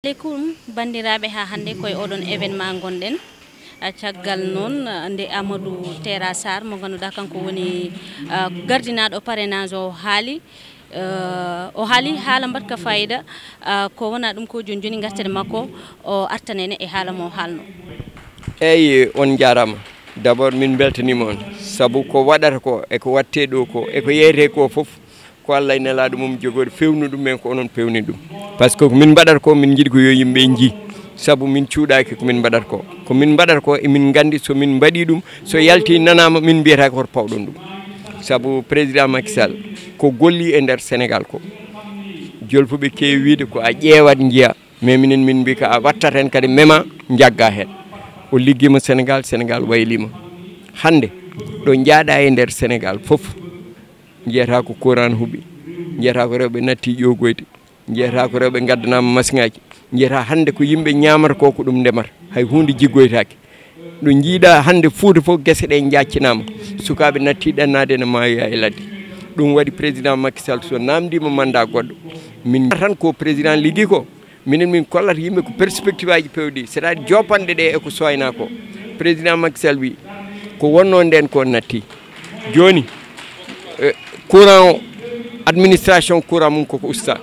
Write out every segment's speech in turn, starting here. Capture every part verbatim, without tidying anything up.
Aleykum, banndiraaɓe, haa hannde koye oɗon événement ngonɗen. Ah, caggal noon, ah, nde Amadou Tera Sarr, mo ngannduɗaa kanko woni, ah, gardinaaɗo parrainage o haali, ah, o haali haala mbaɗka fayida, ah, ko wona ɗum ko jooni jooni ngarten e makko, o artanene e haala mo haalno. Eyi, on njaaraama. D'abord, min mbeltaniima on, sabu ko waɗata ko e ko waɗtee ɗo ko e ko yeeyetee ko fof, ko Allah e Nelaaɗo mum jogori fewnu ɗum en, ko onon pewni ɗum. Par ce que ko min mbaɗata ko, min njiɗi ko yo yimɓe nji, sabu min cuuɗaaki ko min mbaɗata ko. Ko min mbaɗata ko, emin nganndi so min mbaɗii ɗum, so yaltii nanaama, min mbiyataake hoto pawɗon ɗum. Sabu président Macky Sall, ko golli e nder Sénégal ko, jolfuɓe keewi wiide ko a ƴeewat njiya, mais minen min mbi ko a wattat heen kadi mema njagga heen. O liggiima Sénégal, Sénégal wayliima. Hannde ɗo njaaɗa e nder Sénégal fof, njiyata ko courant huɓi, njiyata ko rewɓe natti ƴoogoyde, njiyata ko rewɓe ngaddanaama masiŋaaji, njiyata hannde ko yimɓe ñaamata ko, ko ɗum ndemata, hay huunde jiggoytaake. Ɗo njiiɗa hannde Fuuta fof, gese ɗe njaccinaama, sukaaɓe natti ɗannaade ene maayoya e ladde. Ɗum waɗi président Macky Sall so naamndiima mandat goɗɗo, min tan ko président liggi ko, minen min kollata yimɓe ko perspective aji pewɗi, c'est-à-dire jopanɗe ɗe e ko soyna ko. Président Macky Sall wi ko wonno nden ko natti. Jooni, eh, courant o, administration courant mum koko usta,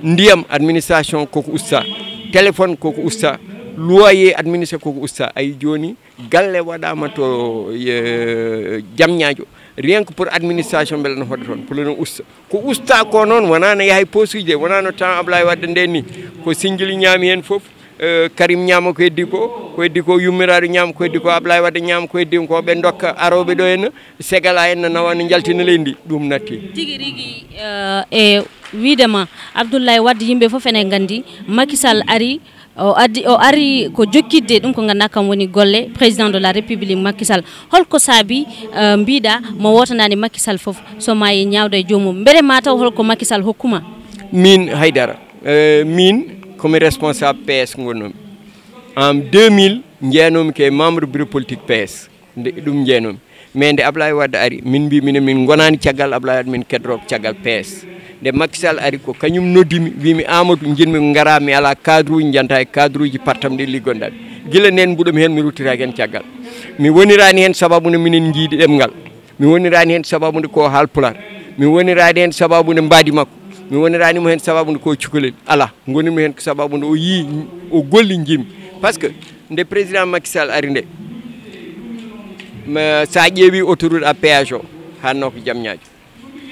ndiyam administration koko usta, téléphone koko usta, loyer administration koko usta. Ayi, jooni galle waɗama to, eh, Jamñaajo, rien que pour administration mbele no hoɗa toon pour no usta. Ko usta ko noon wona no yaha e posuji de, wona no temps Ablaye Wade nde ni, ko Sinjili ñaami heen fof, eh, Karim ñaama ko heddi ko, ko heddi ko yummiraɗo ñaama ko heddi ko, Ablaye Wade ñaama ko heddi ko, ɓe dokka arooɓe ɗo henna, segala henna nawa no jaltina leydi ndi, ɗum natti. Tigi rigi, eh, e wiide ma Abdoulaye Wade, yimɓe fof ene nganndi Macky Sall ari, o addi, o ari ko jokkitde ɗum ko ngannduɗaa kam woni golle président de la République Macky Sall. Holko saabi, eh, mbiɗa mo wootanaani Macky Sall fof so maayi ñaawda e joomum? Mbele ma taw holko Macky Sall hokkuma? Min haydara. Eh, min komi responsable P S ngonnomi. En deux mille, njeyanoomi ke membre bureau politique P S. Nde ɗum njeyanoomi. Mais nde Ablaye Wade ari, min mbi minen min ngonaani caggal Ablaye Wade, min keddoto caggal P S. Nde Macky Sall ari, ko kañum noddimi, wimi Amadou, njiɗmi ko ngara, mi ala cadre uji, janta e cadre uji pattam ɗi liggonɗami. Gila nden mbuɗomi heen, mi ruttitaaki heen caggal. Mi woniraani heen sababu nde minen njiidi ɗemngal. Mi woniraani heen sababu nde ko haalpulaar. Mi woniraani heen sababu nde mbaadi makko. Mi woniraani mo heen sababu nde ko cukalel. Ala, ngonirmi heen ko sababu nde o yii, o golli njiimi. Par ce que nde président Macky Sall ari nde, ma, sa ƴeewi autoroute à péage o, hanno ko Jamñaajo.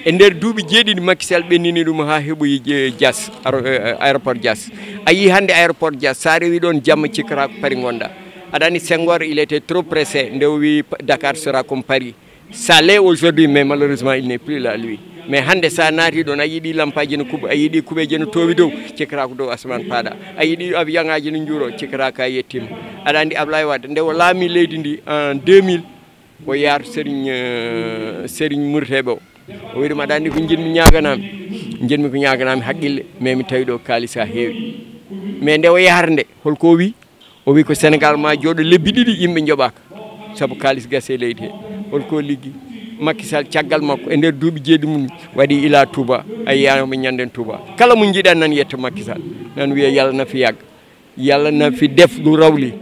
E nder duuɓi jeeɗiɗi Macky Sall ɓennini ɗum ha heɓoyi je-, Diass, aro-, eh, aéroport Diass. A yii hannde aéroport Diass, sa rewi ɗon jamma cikkata ko Paris ngonɗa. Aɗa anndi Senghor, il était trop pressé nde o wi Dakar sera comme Paris. Ça l'est aujourd'hui, mais malheureusement il n'est plus là lui. Mais hannde sa naati ɗon, a yiɗi lampaji no kuɓa, a yiɗi kuɓeji no towi dow, cikkata ko dow asman paɗa. A yiɗi avion ngaji no juuro, cikkata ka yettima. Aɗa anndi Ablaye Wade nde o laami leydi ndi en deux mille, o yaar Serigne, euh, Serigne Murteɓe o. O wi ɗum, aɗa anndi ko jiɗmi ñaganami? Jiɗmi ko ñaganami haqqille, mais mi tawi ɗo kalis ha heewi. Mais nde o yahata nde, holko o wi? O wi ko Sénégal ma jooɗo lebbi ɗiɗi yimɓe joɓaka, sabu kalis gasi e leydi he. Holko liggi? Macky Sall caggal makko e nder duuɓi jeeɗi mum waɗi ila Touba, a yiyano mo ñanden Touba. Kala mo jiɗan nan yetta Macky Sall, nan wiya yalla na fi yagga, yalla na fi def ɗum rawli.